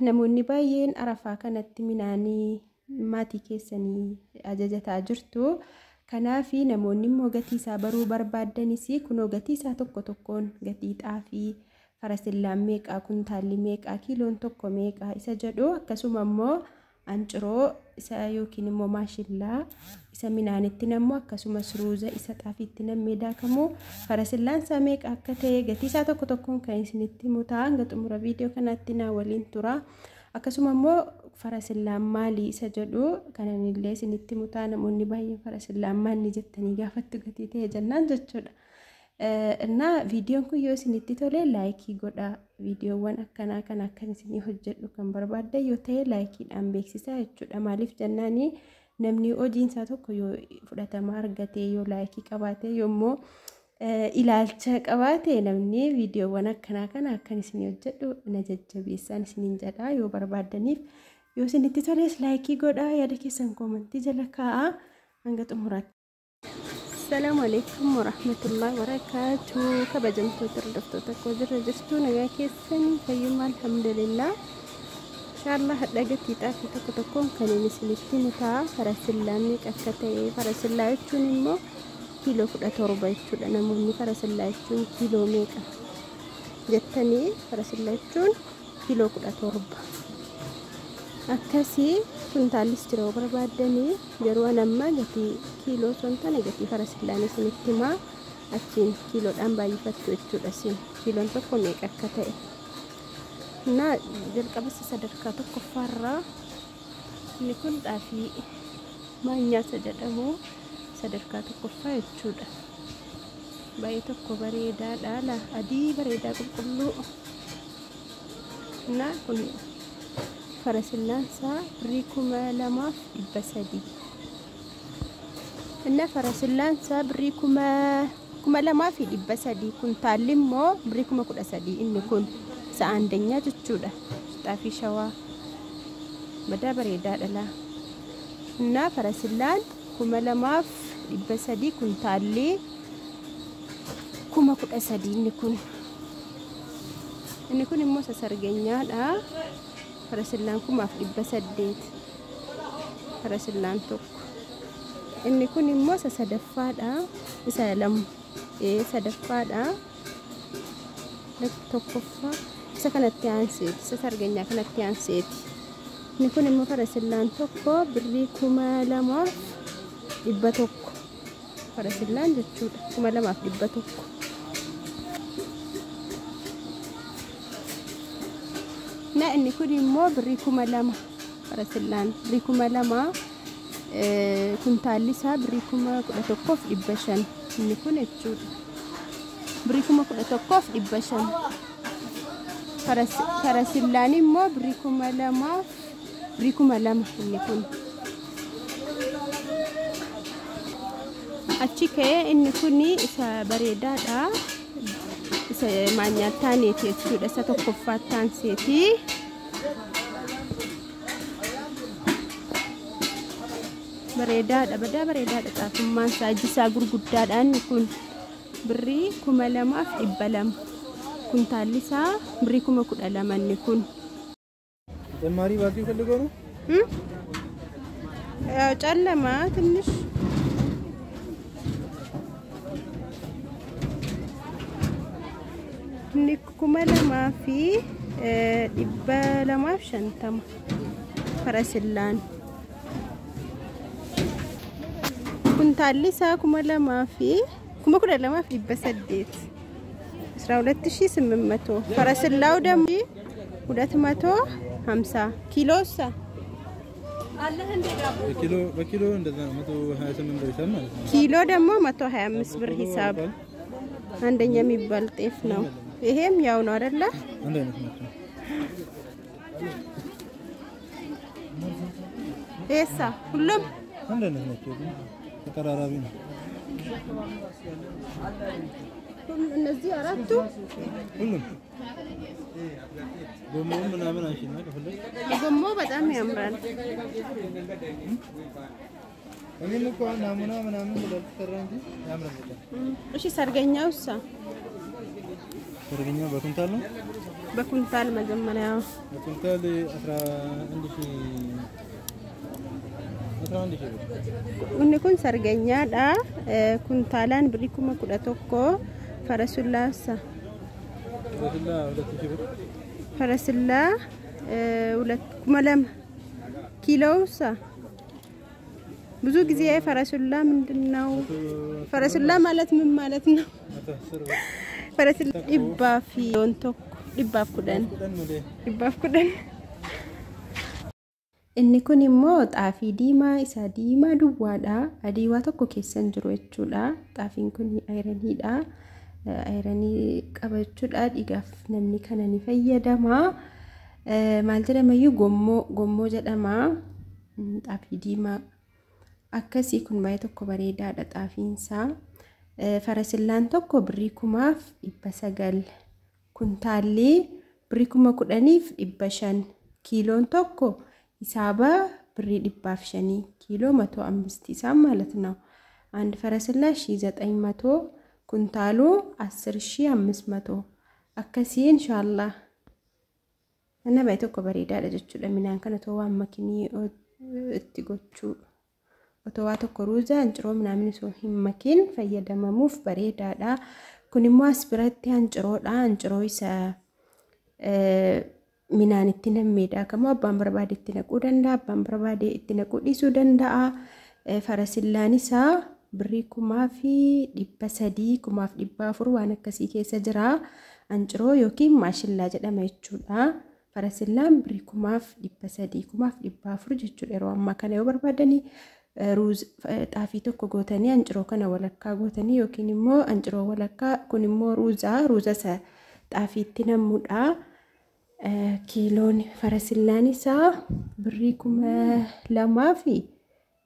Namoonni baay'een Arafaa kanatti midhaanii maatii keessanii ajajataa jirtu. Kanaaf namoonni immoo gatii isaa baruu barbaaddanis kunoo gatii isaa tokko tokkoon gatii xaafii farasillaan meeqaa, kuntaalli meeqaa, kiiloon tokko meeqaa isa jedhu, akkasuma immoo anciroo isa yookiin immoo maashillaa isa midhaanitti nammu, akkasumas ruuza isa xaafiitti nammee daakamu farasillaan isaa meeqa akka ta'e gatii isaa tokko tokkoon kan isinitti himu ta'a. Hanga xumura viidiyoo kanaatti naa waliin tura. Akkasuma immoo farasillaan maalii isa jedhu kananillee isinitti himu ta'a. Namoonni baay'een farasillaan maalii jettanii gaafattu gatii ta'e jennaan jechuudha. እና viidiyoon kun yoo isinitti tole laayikii godhaa. Viidiyoowwan akkanaa kan akkan isinii hojjedhu kan barbaaddan yoo ta'e laayikiidhaan beeksisaa jechuudha. Maaliif jennaani, namni hojiin isaa tokko yoo fudhatama argate, yoo laayikii qabaate, yoommoo ilaalcha qabaate, namni viidiyoowwan akkanaa kana akkan isinii hojjedhu na jajjabeessaan isiniin jedha. Yoo barbaaddaniif, yoo isinitti toles laayikii godhaa, yaada keessan koomantii jala kaa'aa. Hanga xumuraatti. Assalaamu alaikum warahmatullahi wabarakaatu. Kabajamtoota hordoftoota koo, jirra jirtu? Nagaa keessanii? Fayyummaa? Alhamdulillah. Inshaallah hadha gatii xaafii tokko tokkoon kan inni isinitti himu ta'a. Farasillaa meeqa akka ta'e. Farasillaa jechuun immoo kiiloo 17 jechuudha. Namoonni farasillaa jechuun kiiloo meeqa jettanii, farasillaa jechuun kiiloo 17. Akkasii kuntaallis jira yoo barbaaddanii, garuu an amma gatii kiiloo osoo hin taane gatii farasillaan isinitti himaa, achiin kiiloodhaan baay'ifattu jechuudha. Isin kiiloon tokko meeqa akka ta'e. እና jalqabasa sadarkaa tokkoffaarraa inni kun xaafii maanyaasa jedhamu sadarkaa tokkoffaa jechuudha. Baay'ee tokko bareedaadha, la adii bareedaa qulqulluu. እና kun farasillaan isaa birrii 2300. እና farasillaan isaa birrii 2300, kuntaalli immoo birrii 13,000. Inni kun isa አንደኛ jechuudha. Xaafii shawaa badaa bareedaadha laa. እና farasillaan 2300, kuntaalli 13,000 inni kun. Inni kun immoo isa sargeenyaadha. Farasillaan 1800 farasillaan tokko. Inni kun immoo isa sadaffaadha. Isa lama sadaffaadha. Tokkoffaa isa kanatti aanseeti. Isa sargeenyaa kanatti aanseeti. Inni kun immoo farasillaan tokko birrii 2100 farasillaan jechuudha. 2100. Na inni kun immoo birrii 2000 farasillaan, birrii 2000, kuntaalli isaa birrii 11,500 inni kun jechuudha. Birrii 11,500. Farasillaan immoo birrii 2000, birrii 2000 inni kun. Achi ka'ee inni kun isa bareedaadha. Isa maanyaattaaneeti jechuudha. Isa tokkoffaa taanseeti. Bareedaadha, badaa bareedaadha xaafummaan isaa, iji isaa gurguddaadha. Inni kun birrii 2200, kuntaalli isaa birrii 12,000 inni kun. ተጨማሪ ባትሪ ፈልገው ነው። ያው ጨለማ ትንሽ inni 2250 farasillaan, kuntaalli isaa 12,800, 12,800. ፈረስላው ደግሞ 250 ኪሎሳ በኪሎ በኪሎ እንደዛ ነው። 128 ብር ሂሳብ ማለት ነው። ኪሎ ደግሞ 125 ብር ሂሳብ። አንደኛ የሚባል ጤፍ ነው። ይሄም ያው ነው አይደለ? አንድ አይነት ናቸው። ኤሳ ሁሉም አንድ አይነት ናቸው፣ ግን ተቀራራቢ ነው። እነዚህ አራቱ ሁሉም ጎማውን ምናምን አንሺና ከፈለግሽ። ጎማው በጣም ያምራል። እኔም እኮ ናሙና ምናምን ስላልተሰራ እንጂ ያምራል በጣም። እሺ ሰርገኛውሳ? ሰርገኛ በኩንታል ነው። በኩንታል መጀመሪያ በኩንታል 11,000 11,000 ብር። Inni kun sarganyaadha. Kuntaalaan birrii 11,000 farasullaasa. ፈረስላ 2,000 ብር። Farasillaa 2,000 ኪሎውሳ ብዙ ጊዜ ፈረሱላ ምንድን ነው? ፈረሱላ ማለት ምን ማለት ነው? 110 ብር። ፈረሱላ dhibbaaf tokko dhibbaaf kudhan kudhan malee dhibbaaf kudhan. Inni kun immoo xaafii diimaa isa diimaa duwwaadha. Adii waa tokko keessa hin jiru jechuudha. Xaafiin kun ayiraniidha. Ayiranii qaba jechuudha. Dhiigaaf namni kana ni fayyadama. Maal jedhamayyuu gommoo gommoo jedhama. Xaafii diimaa akkasii kun baay'ee tokko bareedaadha xaafiinsaa. Farasillaan tokko birrii 9,900, kuntaalli birrii 10,500, kiiloon tokko hisaaba birrii 105 ኪሎ 105 ሂሳብ ማለት ነው። አንድ ፈረስላ 1,900 ኩንታሉ 10,500 akkasii inshaallah. Inni baay'ee tokko bareedaadha jechuudha. Midhaan kana otoo waan makinii itti gochuu otoo waa tokko ruuza hanciroo minaamin osoo hin makin fayyadamamuuf bareedaadha. Kun immoo as biratti hanciroodha. Hanciroo isa midhaan itti nammee daakamu abbaan barbaade itti naquu danda'a. Abbaan barbaade itti naquu dhiisuu danda'a. Farasillaan isaa birrii 3,300 4,400 waan akkasii keessa jira. Hanciroo yookiin maashillaa jedhama jechuudha. Farasillaan birrii 3,300 4,400 jechuudha. Yeroo ammaa kana yoo barbaadanii ruuz xaafii tokko gootanii hanciroo kana walakkaa gootanii yookiin immoo hanciroo walakkaa kun immoo ruuza ruuza isa xaafiitti nammuudha. Kiiloon farasillaan isaa birrii 2,000 fi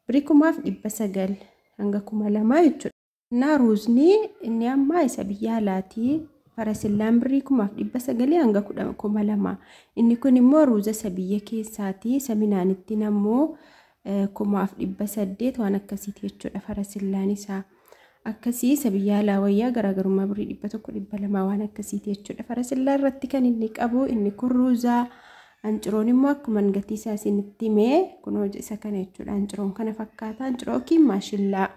birrii 1,900 hanga 2,000 jechuudha. Innaa ruuzni inni ammaa isa biyya alaatii farasillaan birrii 1,900 hanga 2,000. Inni kun immoo ruuza isa biyya keessaati. Isa midhaanitti nammoo 1,800 waan akkasiiti jechuudha farasillaan isaa. Akkasii isa biyya alaa wayyaa garaagarummaa birrii 100 200 waan akkasiiti jechuudha. Farasillaa irratti kan inni qabu inni kun ruuzaa. Hanciroon immoo akkuma gatii isaa isinitti himee kunoo isa kana jechuudha. Hanciroon kana fakkaata. Hanciroo yookiin maashillaa.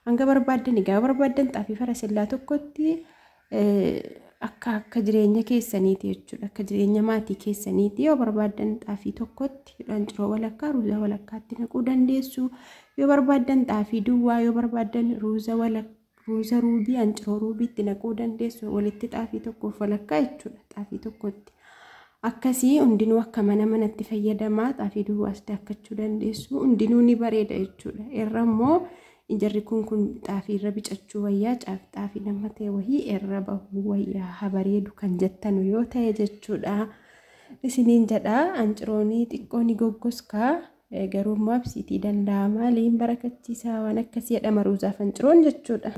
Hanga barbaaddan egaa barbaaddan xaafii farasillaa tokkotti akka akka jireenya keessaniiti jechuudha. Akka jireenya maatii keessaniiti yoo barbaaddan xaafii tokkotti hanciroo walakkaa ruuza walakkaatti naquu dandeessu. Yoo barbaaddan xaafii duwwaa yoo barbaaddan ruuza walakkaa ruuza ruubii hanciroo ruubiitti naquu dandeessu. Walitti xaafii tokkoof walakkaa jechuudha xaafii tokkotti. Akkasii hundinuu akka mana manatti fayyadamaa xaafii duwwaas daakkachuu dandeessu. Hundinuu ni bareeda jechuudha. Irra immoo jarri kun kun xaafii irra bicachuu wayyaa xaafii nama ta'e wayii irra bahuu wayyaa haa bareedu kan jettanu yoo ta'e jechuudha. Isiniin jedha hanciroonii xiqqoo ni goggoskaa garuu immoo absiitii danda'ama liin barakachiisaa waan akkasii jedhama ruuzaaf hanciroon jechuudha.